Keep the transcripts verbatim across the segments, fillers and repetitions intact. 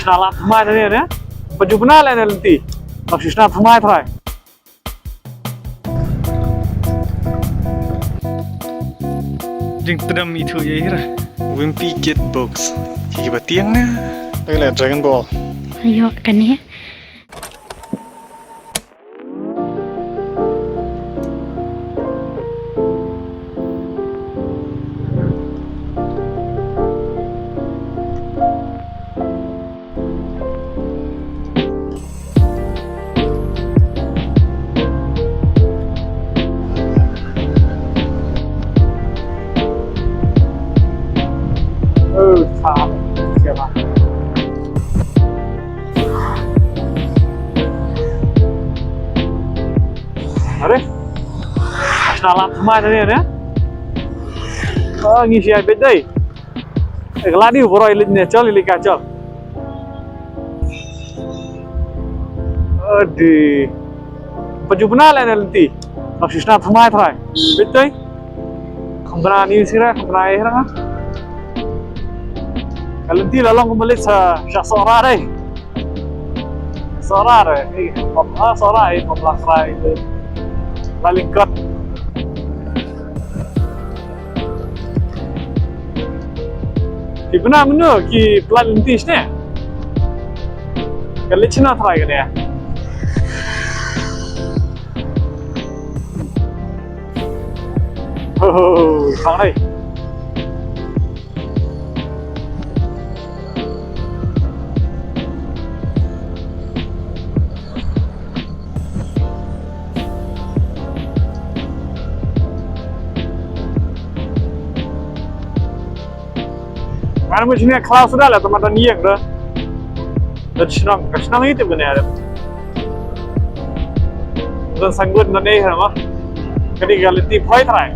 Sna la thymmai trai ne. Pajubna la ne lynti. Lok sna thymmai trai. Jingtdem itu ya ira. Wimpy Kid Books. Ki ba tiang na. Tang la Dragon Ball. Ayo kane. Are? Sna la thymmai trai ne? Ah, ngi sha beit dei. Eh, ka la dei u briew leit ne, chol, leit ka chol. Adi. Pajubna la ne lynti. Lok sna thymmai trai. Beit dei. Kham bna ni sira, kham bna ira. Ka lynti la long kumba leit sha, sha Sohra dei. Sohra dei. Eh, pom, ah, Sohra, eh, pom la krai tu. La lyngkot. Ki bna mynno ki pynlait lynti shane. Ka leit shano trai kane. Ho, ho, ho, khang dei. Ngan mut shane khlaw suda la tama don ïeng da. Da shnong, ka shnong ïa tip kane da. Don sangbud don eh ma. Kane ka lynti phoi trai.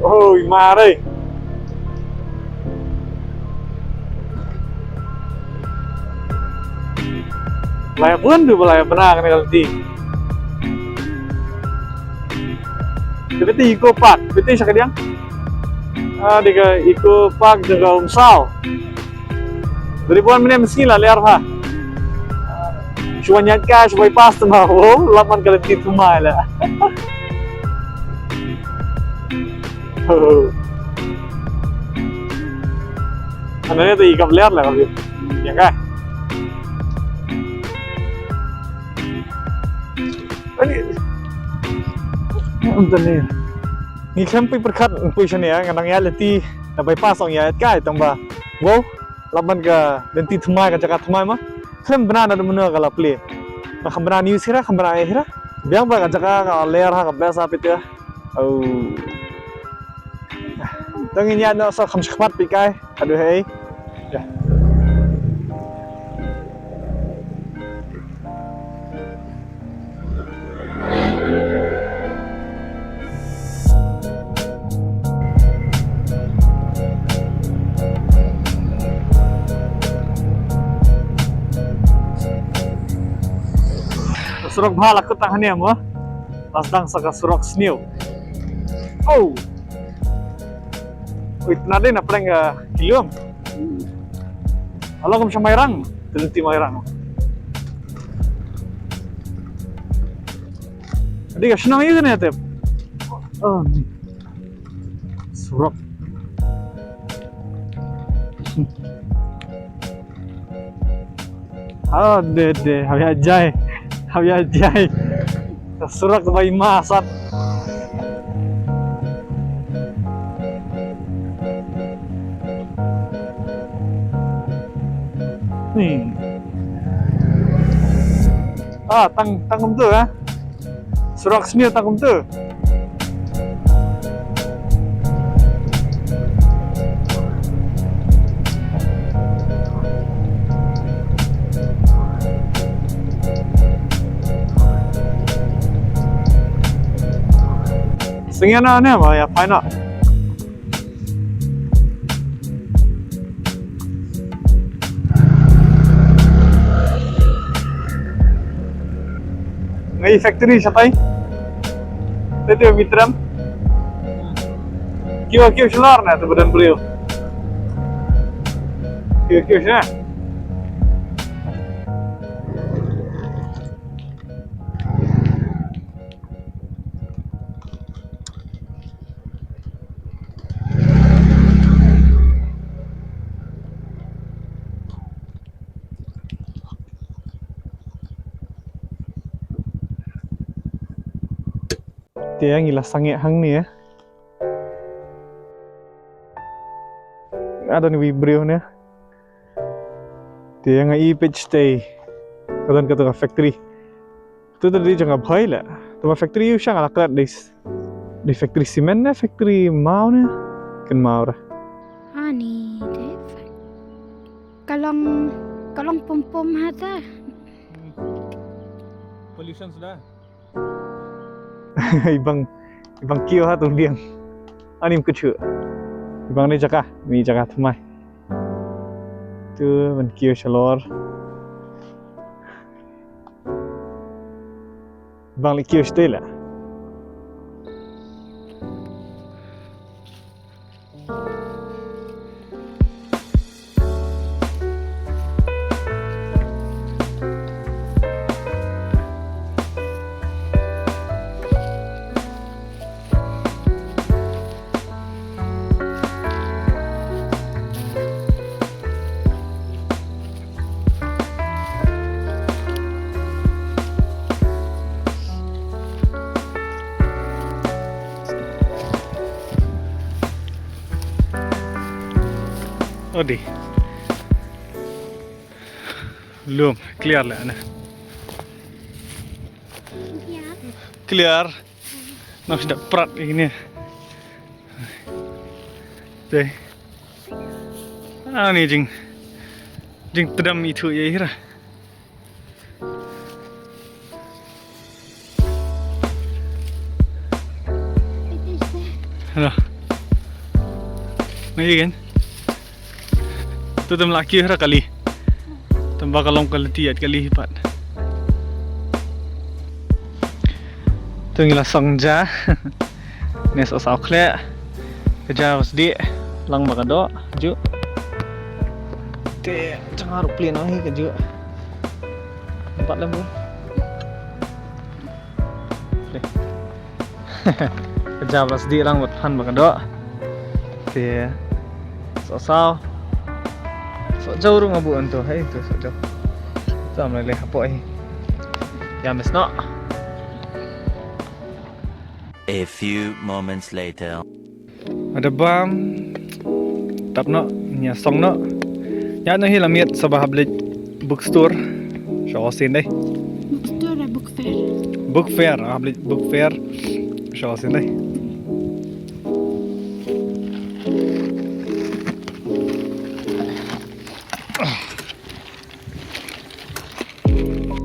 Oi, mare. Lai bun tu, lai bna kane ka lynti. Dei beit Eco Park, beit sha kadiang. Ah, dei ka Eco Park jong ka Umsaw. Dari buan minit mesti la ler ha. Shuwa ñiat ka, shuwa bypass tu ma. Oh, lap man ka lynti thymmai la. Oh. Ana ne tu i kap ler la kap. Ya ka. Ani. Am tane. Ngi khlem poi pyrkhat poi shane, nga nang ïa lynti na bypass ong ïa kai tang ba. Wow, laban ka lynti thymmai, ka jaka thymmai ma. Khlem bna na da mynno ka la plie. Nga kham bna ni sira, kham bna eh sira. Biang ba ka jaka ka ler ha ka best ha pita. Oh. Tang ïa no sa kham shkhmat pi kai. Aduh hei. Ya. Surok bha la kut tang hane mo. Pas tang sa ka surok sniew. Oh. Ui, tna dei na prank ka kilum. Halo kum sha Mairang, tu lynti Mairang. Dei ka shnong ïa kane tip. Oh, ni. Surok. Ha de de, hap ïa jai. Hap ïa jai. Surok bai ma sat. Ni. Ah, tang, tang kumtu, eh. Surok sniew tang kumtu. Sngewbha ne ba ïa phai noh. Ngi factory shatai. Te te mitram. Kiew kiew shlur na te ba don briew. Kiew kiew shna. Te ngi la sangeh hangne, eh. Ada ni wi briew ne. Te nga i page te. Ka don katu ka factory. Tu tu di jong ka bhai la. Tu ma factory u shang ala krat dis. Di factory cement ne factory mau ne. Kan mau ra. Ani de. Ka long, ka long pum pum hata. Pollution suda. Ibang, ibang kiew ha tu biang. Ani mkuthu. Ibang ni jaka, ni jaka tmai. Tu ban kiew shalor. Bang leh kiew shatei leh. Odi. Lum, clear leh ne. Clear. Nang sdang prat ini. Te. Ani jing, jingtdem itu ïa hi ra. Hello. Ngi gen. Tu tem laki ra kali. Tang ba ka long ka lynti ïa kali hi pat. Tu ngi la song ja. Ne sa saw khleh. Ka ja ba sdih lang ba ka doh ju. Te jong nga ruh plie noh hi ka ju. Nampak lem bu. Ka ja ba sdih lang bad phan ba ka doh. Te sa saw. Sa jaw ruh nga bu anto, hei tu sa jaw. Tam lei lei hapoh hi. Ïa mes noh. A few moments later. Ada bam. Tap noh, nia song noh. Nia noh hi la miet saba hap leit bookstore. Sha Osin dei. Bookstore, book fair. Book fair, hap leit book fair. Sha Osin dei.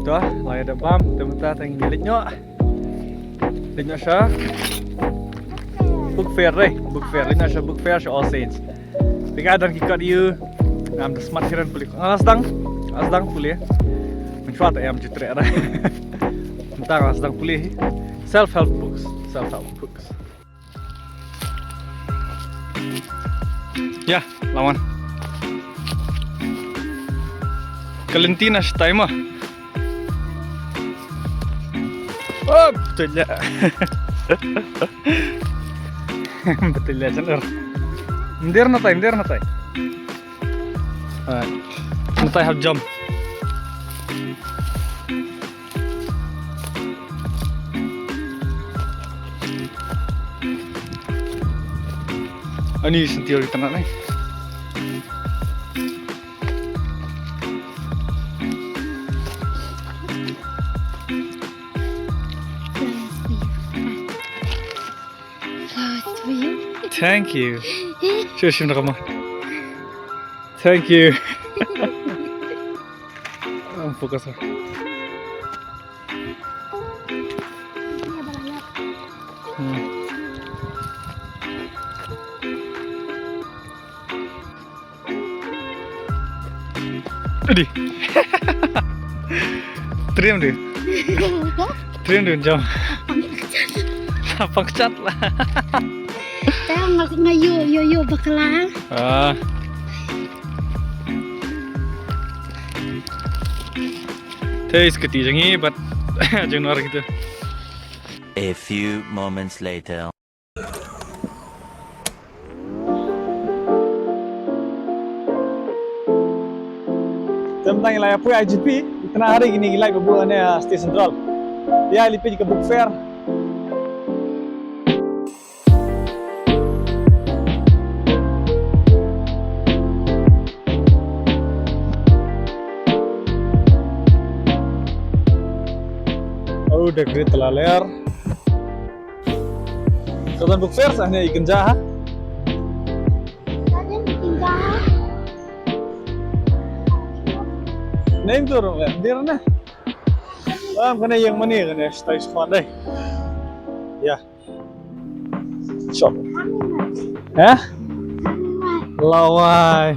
To, la ïa da bam, te mynta te ngi leit noh. Leit noh sha book fair re, book fair, leit noh sha book fair sha All Saints. Te ka don ki kot ïa u. Ngam da smat hiran pule. Nga la sdang, nga la sdang pule. Mynshuwa te em jitreh re. Mynta nga la sdang pule hi. Self help books, self help books. Ïa, lawan. Ka lynti na shatai mo. Oh, betul ïa. Betul ïa, jan er. Myndir natai, myndir natai. Alright. Natai hap jump. Ani sentior kita nak ni. Flowers for you. Thank you. Sure, sure, come on. Thank you. Ang focus. Hmm. Adi. Trim deh. Train dun jam. Pang chat la. Tang nga nga yo yo yo bakla. Ah. Te is kati jangi but jang nor gitu. A few moments later. Te mynta ngi la ïa poi I G P, itynnad hi kine ki light ba buh hangne ha Station Central. Ïa lipit ka book fair. Oh, decorate la ler. Ka don book fair sa ne i kynja ha. Name tu rong le, dir ne. Am kane yang mani kane stai squad dai. Ya. Shop. Hah? Lawai.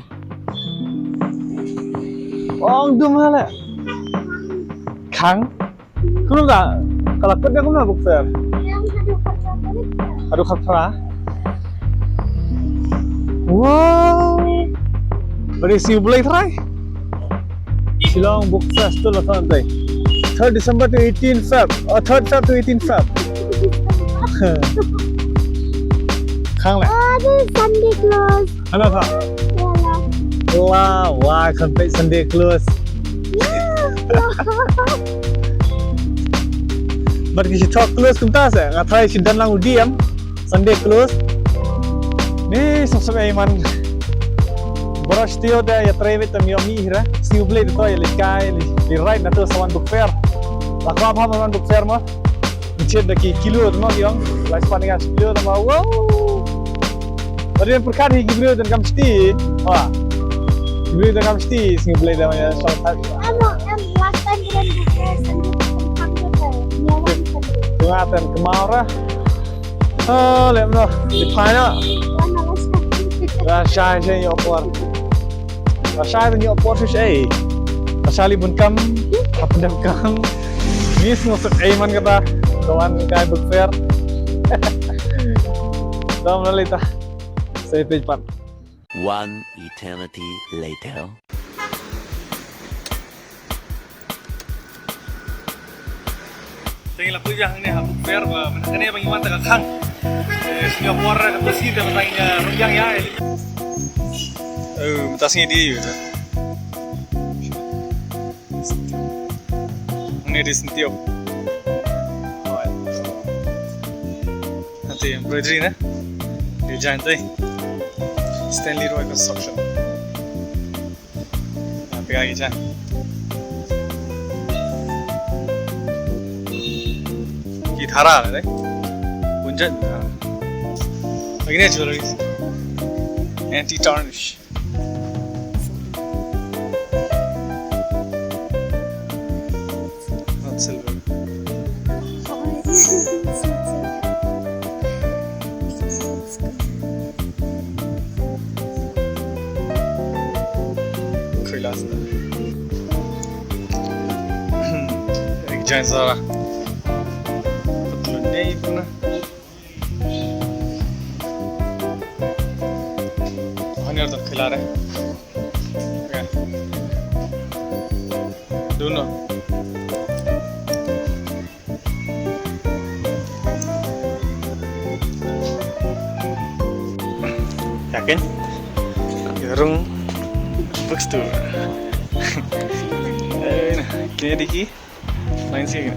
Ong dum hale. Khang. Kumno ka? Ka la kut ka kumno book fair? Haduh khatphra. Wow. Bari Sngi U Blei trai. Shillong Book Fest tu la thon tai. Third December to eighteen Feb. Oh, third Feb to eighteen Feb. Khang le. Oh, this is Sunday close. Hello, sir. Hello. Wow, wow, complete Sunday close. Yeah. But ki shi thok close kumta se, nga try shi dan lang u D M. Sunday close. Ni sop sop ei man. Bro, stio da ya try bit tam yo mi hira. Sngi U Blei to ya likai li, li ride na to sa wan book fair. La ko abha wan book fair ma. Chet da ki kilo tama ki ong, lai spah nga kilo tama, wow. Tadi yang perkat hi ki briew dan kam sti. Wah. Ki briew dan kam sti, Sngi U Blei da maya song tak. Ano, em, last time kita buka sendiri tentang kita. Nyawa sendiri. Tengah tan kemau ra. Oh, lem no. Di paya. Wana last time. Ra shai shai yo por. Ka shai ban ïoh por shuh ei. Ka shai li bun kam, ka pyndep kam. Miss ngosok ei man kata. Ka wan kai book fair. Dom na lita. Sai page pat. One eternity later. Te ngi la poi biang hangne ha book fair ba mynta kane ba ngi wan ta ka khang. Eh, sngewbha por ka pasi te mynta ngi rung biang ïa. Eh, mynta sngi dei ïa. Hangne dei sentiok. Hati embroidery na. Design te. Stanley Roy Construction. Pega ki cha. Ki thara le. Punjat. Lagi ni jewelry. Anti tarnish. Not silver. Khoi la sa. Ek jan zara. Patlu nei puna. Hani ar khoi la re. Okay. Duno. Yakin? Yarung bookstore. Eh, kini diki. Lain sih.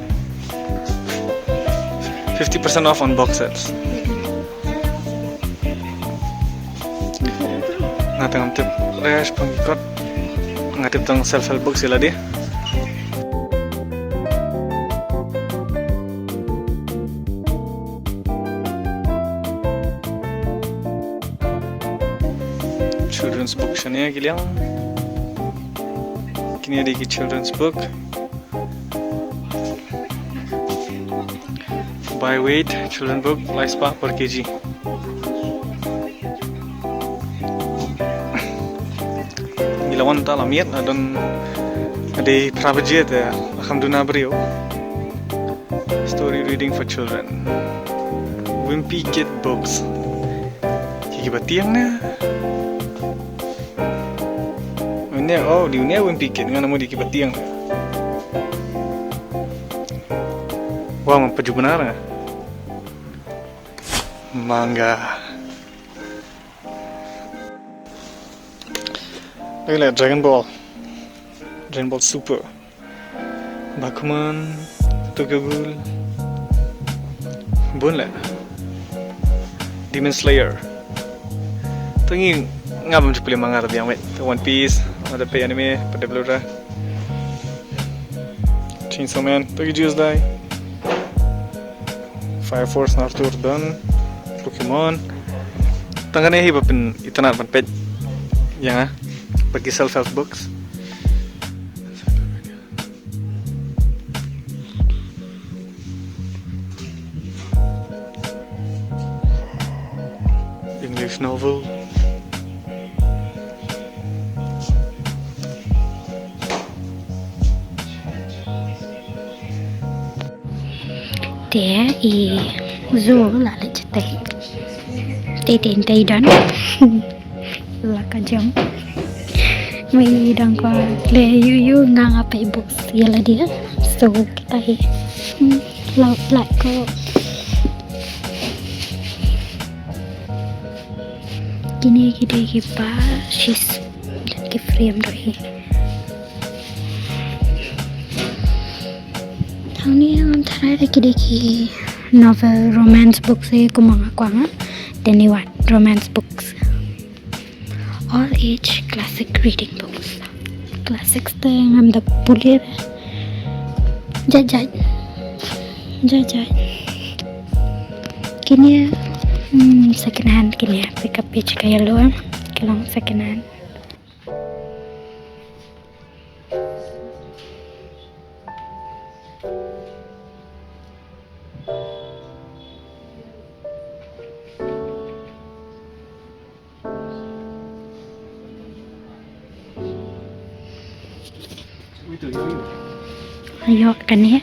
Fifty percent off on box sets. Nga tang tip res pang kot. Nga tip tang self help book sila dia. Children's book shane ki liang. Kini dei ki children's book. By weight, children book, lai spah per K G. Ngi la wan ta la miet, la don dei phra baje te, la kham duna briew. Story reading for children. Wimpy Kid books. Ki kiba tieng ne? Une, oh, di une Wimpy Kid, nga namu di kiba tieng. Wah, man pajubnar nga. Manga. Lagi lah Dragon Ball. Dragon Ball Super. Bakuman, Tokyo Ghoul. Bun lah. Demon Slayer. To ngi ngam ju pule manga ta biang wet. To One Piece, ada pe anime, pada belura. Chainsaw Man, to ki juice dai. Fire Force, Naruto, done. Pokemon. Tang kane hi ba pyn itynnad ban peit ïa nga. Ba ki self help books. English novel. Te i zu la leit shatei. Te te te don. La ka jam. Mai dang ko le yu yu nga nga peit books ïa lade. So kita hi. Hmm, la la ko. Kine ki dei kiba shis. Ki frame ruh hi. Hangne ngam tharai da ki dei ki novel romance books hi kumba nga kwah nga. Te ne wat romance books. All age classic reading books. Classics te ngam da pule re. Jait jait. Jait jait. Kine, hmm, second hand kine. Pick up page ka yellow, eh. Ka long second hand. Ayo, kane,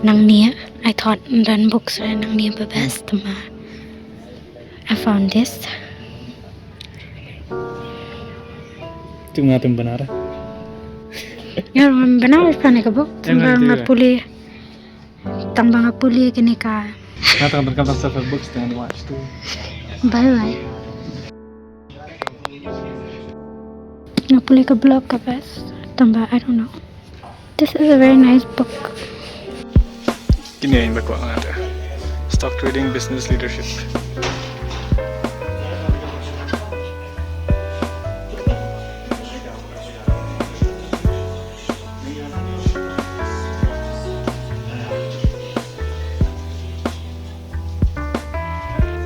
nangne, I thought don books re nangne ba best ma. I found this. Tu nga pynbna re. Nga ruh pynbna re kane ka book. Tang ba nga pule. Tang ba nga pule kane ka. Nga tang tang tang self help books tang watch tu. Bye bye. Nga pule ka blog ka best. Tang ba I don't know. This is a very nice book. Kine ïa nga ba kwah nga te. Stock trading, business leadership.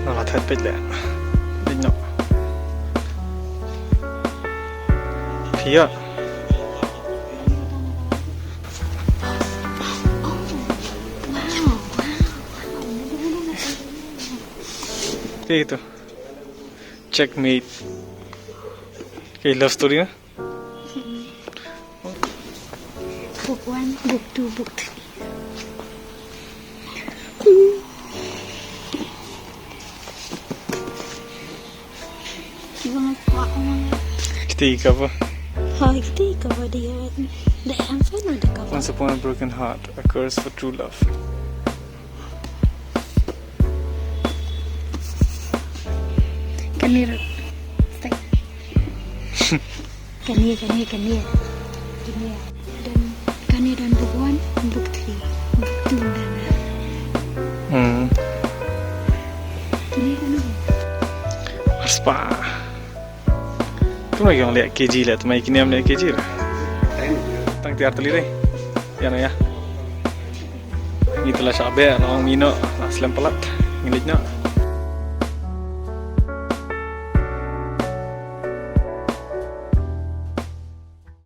Nga la thait peit leh. Peit noh. Phi ïa. Kaei to? Checkmate. Kaei, love story na? Book one, book two, book three. Kita i cover. Ha, kita i cover dia. Dah, I'm fine with the cover. Once upon a broken heart, a curse for true love. Kane ruh. Stay. Kane, kane, kane. Kane. Don, kane don book one, book three, book two don. Hmm. Kane, kane. Arspah. Kumno ki ong leh K G leh, tang ma kine ym leh K G re. Tang tiar tylli re. Ïa no ïa. Ngi te la shah beh, la ong mih noh, la slem palat. Ngi leit noh.